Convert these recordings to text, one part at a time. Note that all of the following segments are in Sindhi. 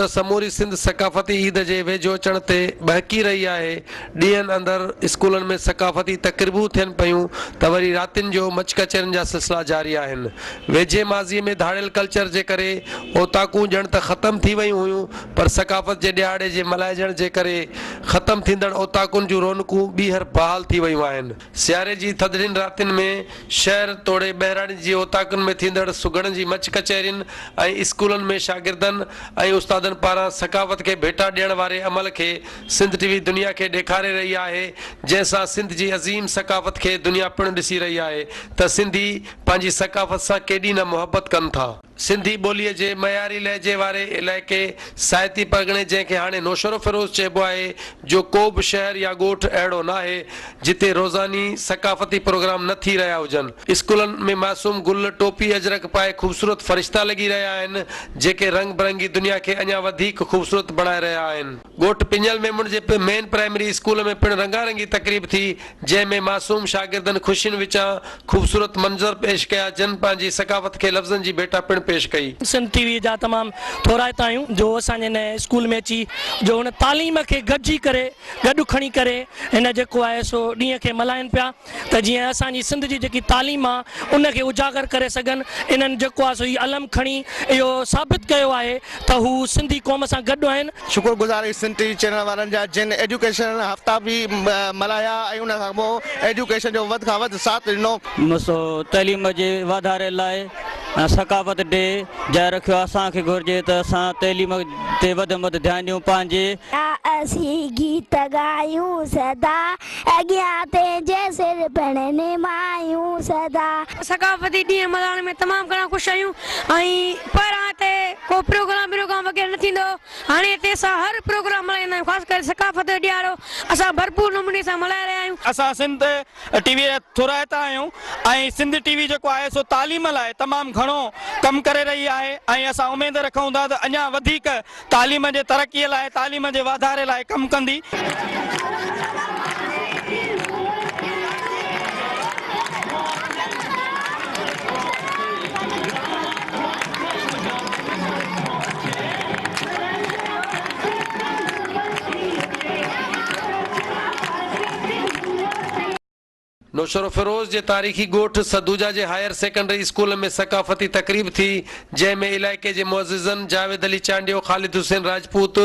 ته سموري سنڌ ثقافتي عيد جي ويجهو اچڻ تي ٻهڪي رهي آهي، ڏينهن اندر اسڪولن ۾ ثقافتي تقريبون ٿين پيون ته وري راتين جو مچ ڪچهرين جا سلسلا جاري آهن. ويجهي ماضي ۾ ڌاڙيل ڪلچر جي ڪري اوطاقون ڄڻ ته ختم ٿي ويون هيون پر ثقافت جي ڏهاڙي جي ملهائجڻ جي ڪري ختم ٿيندڙ اوطاقن جون رونقون ٻيهر بحال ٿي ويون آهن. سياري جي ٿڌڙين راتين ۾ شهر توڙي ٻهراڙين جي اوطاقن ۾ ٿيندڙ سگهڙن جي مچ ڪچهرين ۽ اسڪولن ۾ شاگردن ۽ استادن پاران ثقافت کي ڀيٽا ڏيڻ واري عمل کي سنڌ ٽي وي دنيا کي ڏيکاري رهي آهي جنهن سان سنڌ جي عظيم ثقافت کي دنيا پڻ ڏسي رهي آهي ته سنڌي پنهنجي ثقافت سان ڪيڏي نه محبت ڪن ٿا. سنڌي ٻوليء جي معياري لهجي واري علائقي ساهتي پرڳڻي جنهن کي هاڻي نوشهروفيروز چئبو آهي جو ڪو به شهر يا ڳوٺ اهڙو ناهي جتي روزاني ثقافتي پروگرام نه ٿي رهيا هجن. اسڪولن ۾ معصوم گل، ٽوپي اجرڪ پائي خوبصورت فرشتا لڳي رهيا آهن جيڪي رنگ برنگي دنيا کي اڃا وڌيڪ خوبصورت بڻائي رهيا آهن. ڳوٺ پڃل ميمڻ جي مين پرائمري اسڪول ۾ پڻ رنگا رنگي تقريب ٿي، جنهن ۾ معصوم شاگردن خوشين وچان خوبصورت منظر پيش ڪيا، جن پنهنجي ثقافت کي لفظن جي ڀيٽا پڻ پيش ڪئي. سنڌ ٽي وي جا تمام ٿورائتا آهيون جو اسان جي هن اسڪول ۾ اچي جو هن تعليم کي گڏجي ڪري گڏ کڻي ڪري هن جيڪو آهي سو ڏينهن کي ملهائن پيا ته جيئن اسان جي سنڌ جي جيڪي تعليم آ ان کي اجاگر ڪري سگهن انهن جيڪو آ سو هي علم کڻي اهو ثابت ڪيو آهي ته هو سنڌي قوم سان گڏ آهن. شڪر گذار آهيون سنڌ ٽي وي چينل وارن جا جن ايجوڪيشن هفتا به ملهايا ۽ ان کان پوء ايجوڪيشن جو وڌ کان وڌ ساٿ ڏنو. سو تعليم جي واڌاري لاء ثقافت ڊي جاري رکيو آهي اسان کي گهرجي ته اسان تعليم تي وڌ ۾ وڌ ڌيان ڏيون پنهنجي. اسين گيت ڳايون سدا اڳيان تنهنجي سر پڻ نمايون سدا. ثقافتي ڏينهن ملهائڻ ۾ تمام گهڻا خوش آهيون ۽ پهريان هتي ڪو پروگرام بروگرام وغيره نه ٿيندو هو هاڻي هتي اسان هر پروگرام ملهائيندا آهيون خاص ڪري ثقافت جو ڏهاڙو اسان ڀرپور نموني سان ملهائي رهيا آهيون. اسان سنڌ ٽي وي جا ٿورائتا آهيون ۽ سنڌ ٽي وي جيڪو آهي سو تعليم لاء تمام گهڻو ڪم ڪري رهي آهي ۽ اسان اميد رکون ٿا ته اڃا وڌيڪ تعليم جي ترقي لاء تعليم جي واڌاري لاء ڪم ڪندي. نوشهروفيروز جي تاريخي ڳوٺ سدوجا جي هائير سيڪنڊري اسڪول ۾ ثقافتي تقريب ٿي، جنهن ۾ علائقي جي معززن جاويد علي چانڊيو، خالد حسين راجپوت،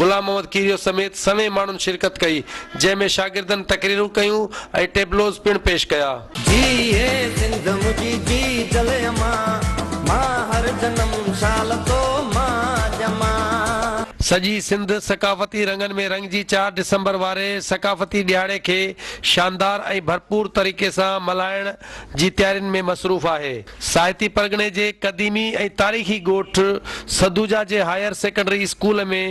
غلام محمد کيريو سميت سوين ماڻهن شرڪت ڪئي، جنهن ۾ شاگردن تقريرون ڪيون ۽ ٽيبلوز پڻ پيش ڪيا. جيئي سنڌ منهنجي جيجل امان، مان هر جنم شال تو مان ڄمان. سڄي سنڌ ثقافتي رنگن ۾ رڱجي چار ڊسمبر واري ثقافتي ڏهاڙي کي شاندار ۽ ڀرپور طريقي سان ملهائڻ جي تيارين ۾ مصروف آهي. ساهتي پرڳڻي جي قديمي ۽ تاريخي ڳوٺ سدوجا جي higher secondary school ۾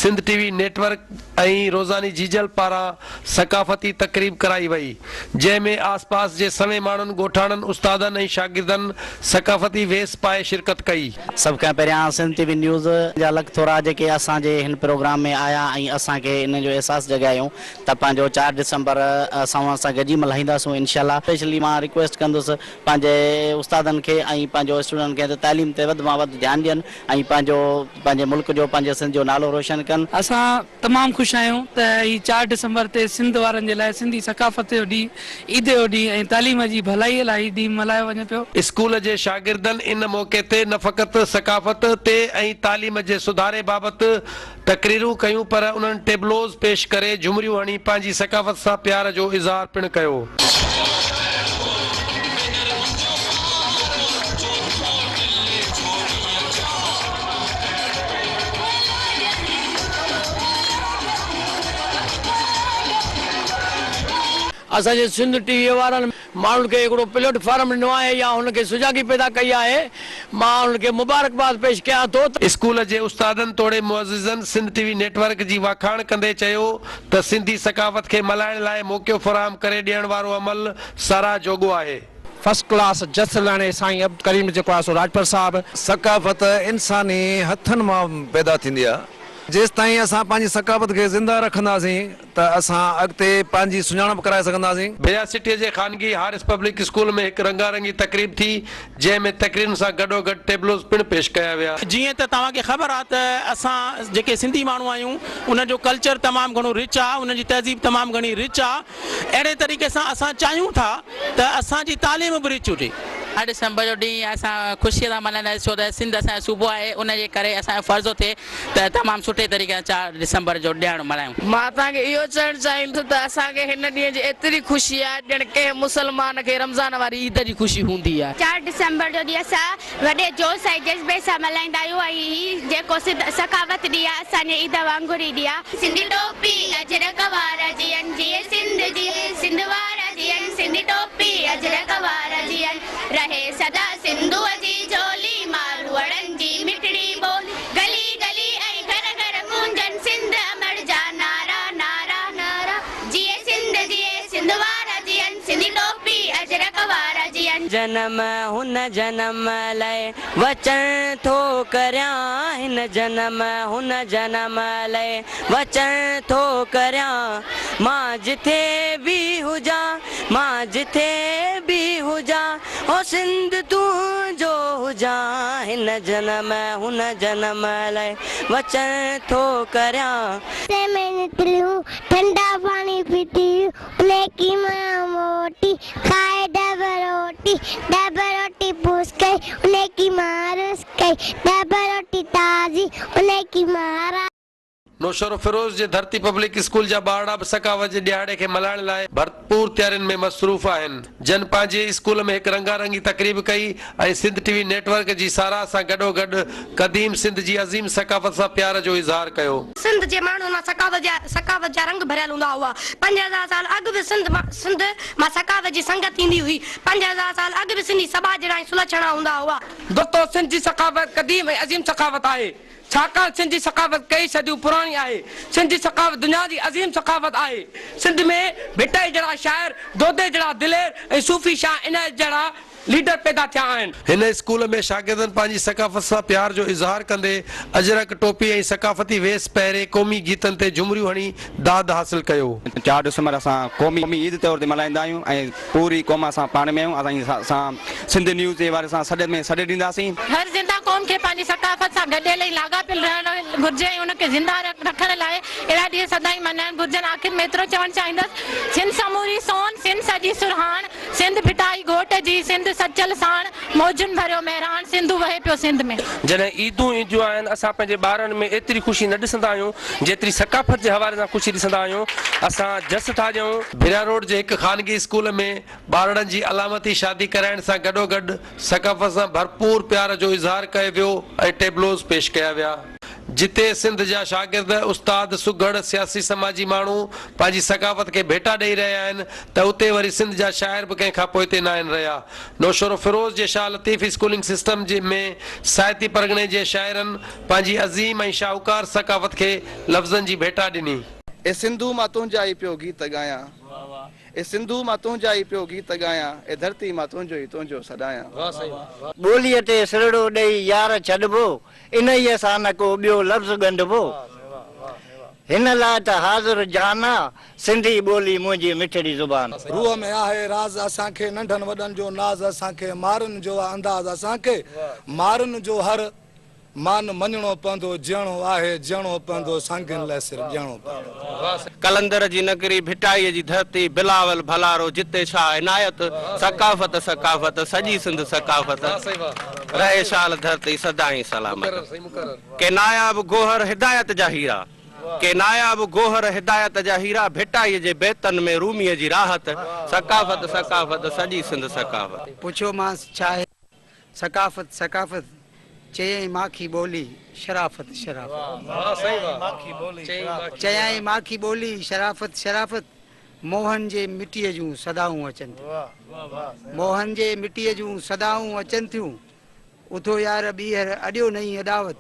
Sindh T V network ۽ روزاني جيجل پاران ثقافتي تقريب ڪرائي وئي، جنهن ۾ آس پاس جي سوين ماڻهن، ڳوٺاڻن، استادن ۽ شاگردن ثقافتي ويس پائي شرڪت ڪئي. سڀ کان پهريان سنڌ ٽي وي نيوز جا لک ٿورا جيڪي اسان جي هن پروگرام ۾ آيا ۽ اسان کي ان جو احساس جڳايائون ته پنهنجو چار ڊسمبر اسان اوهان سان گڏجي ملهائينداسون انشاء الله. اسپيشلي مان رڪويسٽ ڪندس پنهنجي استادن کي ۽ پنهنجو اسٽوڊنٽن کي ته تعليم تي وڌ مان وڌ ڌيان ڏين ۽ پنهنجو پنهنجي ملڪ جو پنهنجي سنڌ جو نالو روشن ڪن. اسان تمام خوش آهيون ته هي چار ڊسمبر تي سنڌ وارن جي لاء سنڌي ثقافت جو ڏينهن، عيد جو ڏينهن ۽ تعليم جي ڀلائي لاء هي ڏينهن ملهايو وڃي پيو. اسڪول جي شاگردن ان موقعي تي نه فقط ثقافت تي ۽ تعليم جي سڌاري بابت تقريرون ڪيون پر انهن ٽيبلوز پيش ڪري جهمريون هڻي پنهنجي ثقافت سان پيار جو اظهار پڻ ڪيو. اسان جي سنڌ ٽي وي وارن ماڻهن کي هڪڙو پليٽ فارم ڏنو آهي يا هن کي سجاڳي پيدا ڪئي آهي مان انهن کي مبارڪباد پيش ڪيان ٿو ته. اسڪول جي استادن توڙي معززن سنڌ ٽي وي نيٽ ورڪ جي واکاڻ ڪندي چيو ته سنڌي ثقافت کي ملهائڻ لاء موقعو فراهم ڪري ڏيڻ وارو عمل ساراهه جوڳو آهي. فرسٽ ڪلاس جس لهڻي سائين عبدالڪريم جيڪو آهي سو راڄپر صاحب. ثقافت انساني هٿن مان پيدا ٿيندي آهي. جيستائين اسان پنهنجي ثقافت کي زنده رکنداسين ته اسان اڳتي پنهنجي سڃاڻپ ڪرائي سگهنداسين. ڀريا سٽيء جي خانگي حارث پبلڪ اسڪول ۾ هڪ رنگارنگي تقريب ٿي، جنهن ۾ تقريرن سان گڏوگڏ ٽيبلوز پڻ پيش ڪيا ويا. جيئن ته توهان کي خبر آ ته اسان جيڪي سنڌي ماڻهو آهيون انهن جو ڪلچر تمام گهڻو رچ آ، انهن جي تهذيب تمام گهڻي رچ آ، اهڙي طريقي سان اسان چاهيون ٿا ته اسان جي تعليم به رچ هجي. 8 ڊسمبر جو ڏينهن اسان خوشيء سان ملهائيندا آهيون ڇو ته سنڌ اسان جو صوبو آهي ان جي ڪري اسان جو فرض ٿو ٿئي ته تمام سٺي طريقي سان 4 ڊسمبر جو ڏهاڙو ملهايون. مان توهان کي اهو چوڻ چاهيندس ته اسان کي هن ڏينهن جي ايتري خوشي آهي ڄڻ ڪنهن مسلمان کي رمضان واري عيد جي خوشي هوندي آهي. 4 ڊسمبر جو ڏينهن اسان وڏي جوش ۽ جذبي سان ملهائيندا آهيون ۽ هي جيڪو سنڌ ثقافت ڏينهن آهي اسان جي عيد وانگر ئي ڏينهن آهي. سنڌي ٽوپي اجرڪ وارا جيئن جيئي سنڌ جيئي سنڌ وارا جيئن سنڌي ٽوپي اجرڪ وارا جيئن رهي سدا سنڌوء جي جهولي ماروئڙن جي مٺڙي ٻولي گلي گلي ۽ گهر گهر گونجن سنڌ امڙ جا نعرا نعرا نعرا جيئي سنڌ جيئي سنڌ وارا جيئن سنڌي ٽوپي اجرڪ وارا جيئن. جنم هن جنم لئه وچن ٿو ڪريان هن جنم هن جنم لئه وچن ٿو ڪريان مان جٿي به هجان مان جٿي به هجان او سنڌ تنهنجو هجان هن جنم هن جنم لئه وچن ٿو ڪريان. رستي ۾ نڪريون ٺنڊا پاڻي پيتي انهي ڪي مان موٽي کائي ڊب روٽي ڊب روٽي پوس ڪئي انهي ڪي مان رس ڪئي ڊب روٽي تازي انهي ڪي مان را. نوشهروفيروز جي ڌرتي پبلڪ اسڪول جا ٻارڙا به ثقافت جي ڏهاڙي کي ملهائڻ لاء ڀرپور تيارين ۾ مصروف آهن جن پنهنجي اسڪول ۾ هڪ رنگا رنگي تقريب ڪئي ۽ سنڌ ٽي وي نيٽ ورڪ جي ساراهه سان گڏوگڏ قديم سنڌ جي عظيم ثقافت سان پيار جو اظهار ڪيو. سنڌ جي ماڻهن مان ثقافت جا ثقافت جا رنگ ڀريل هوندا هئا. 5000 سال اڳ به سنڌ مان سنڌ مان ثقافت جي سنگت ٿيندي هئي. 5000 سال اڳ به سنڌي سٻاجهڙا ۽ سلڇڻا هوندا هئا. دوستو سنڌ جي ثقافت قديم ۽ عظيم ثقافت آهي. ڇاڪاڻ سنڌ جي ثقافت ڪيئي صديون پراڻي آهي. سنڌ جي ثقافت دنيا جي عظيم ثقافت آهي. سنڌ ۾ ڀٽائي جهڙا شاعر، دودي جهڙا دلير ۽ صوفي شاهه عنايت جهڙا ليڊر پيدا ٿيا آهن. هن اسڪول ۾ شاگردن پنهنجي ثقافت سان پيار جو اظهار ڪندي اجرڪ ٽوپي ۽ ثقافتي ويس پهري قومي گيتن تي جهمريون هڻي داد حاصل ڪيو. 4 ڊسمبر اسان قومي عيد طور تي ملهائيندا آهيون ۽ پوري قوم اسان پاڻ ۾ آهيون اسان سنڌ نيوز جي حوالي سان سڏ ۾ سڏ ڏينداسين. هر زنده قوم کي پنهنجي ثقافت سان گڏيل ۽ لاڳاپيل رهڻ گهرجي ۽ ان کي زنده رکڻ لاء اهڙا ڏينهن سدائين ملهائڻ گهرجن. آخر ۾ ايترو چوڻ چاهيندس سنڌ سموري سون، سنڌ سڄي سرهاڻ، سنڌ ڀٽائي گهوٽ جي، سنڌ سچل ساڻ، موجن ڀريو مهراڻ، سنڌو وهي پيو سنڌ ۾. جڏهن عيدون اينديون آهن اسان پنهنجي ٻارن ۾ ايتري خوشي نه ڏسندا آهيون جيتري ثقافت جي حوالي سان خوشي ڏسندا آهيون اسان جس ٿا ڏيون. ڀريا روڊ جي هڪ خانگي اسڪول ۾ ٻارڙن جي علامتي شادي ڪرائڻ سان گڏوگڏ ثقافت سان ڀرپور پيار جو اظهار ڪيو ويو ۽ ٽيبلوز پيش ڪيا ويا. جتي سنڌ جا شاگرد، استاد، سگهڙ، سياسي سماجي ماڻهو پنهنجي ثقافت کي ڀيٽا ڏئي رهيا آهن ته اتي وري سنڌ جا شاعر به ڪنهن کان پوئتي ناهن رهيا. نوشهروفيروز جي شاهه لطيف اسڪولنگ سسٽم جي ۾ ساهتي پرڳڻي جي شاعرن پنهنجي عظيم ۽ شاهوڪار ثقافت کي لفظن جي ڀيٽا ڏني. اي سنڌو مان تنهنجا ئي پيو گيت ڳايان. اي سنڌو مان تنهنجا ئي پيو گيت ڳايان اي ڌرتي مان تنهنجو ئي تنهنجو سڏايان. ٻوليء تي سرڙو ڏئي يار ڇڏبو، انهيء سان نه ڪو ٻيو لفظ ڳنڍبو. هن لاء ته حاضر جان آ، سنڌي ٻولي منهنجي مٺڙي زبان. روح ۾ آهي راز اسان کي ننڍن وڏن جو ناز اسان کي مارن جو آ انداز اسان کي مارن جو هر مان مڃڻو پوندو جيئڻو آهي جيئڻو پوندو سانگين لئه سر ڏيڻو پوندو. قلندر جي نگري ڀٽائيء جي ڌرتي بلاول ڀلارو جتي شاهه عنايت ثقافت ثقافت سڄي سنڌ ثقافت رهي شال ڌرتي سدائين سلامت ڪي ناياب گوهر هدايت جا هيرا ڪي ناياب گوهر هدايت جا هيرا ڀٽائيء جي بيتن ۾ روميء جي راحت ثقافت ثقافت سڄي سنڌ ثقافت. پڇيومانس ڇا آهي ثقافت ثقافت، چيائين ماکي ٻولي شرافت شرافت. چيائين ماکي ٻولي شرافت شرافت، موهن جي مٽيء جون صدائون اچن ٿيون. موهن جي مٽيء جون صدائون اچن ٿيون، اٿو يار ٻيهر اڏيو نئين اڏاوت.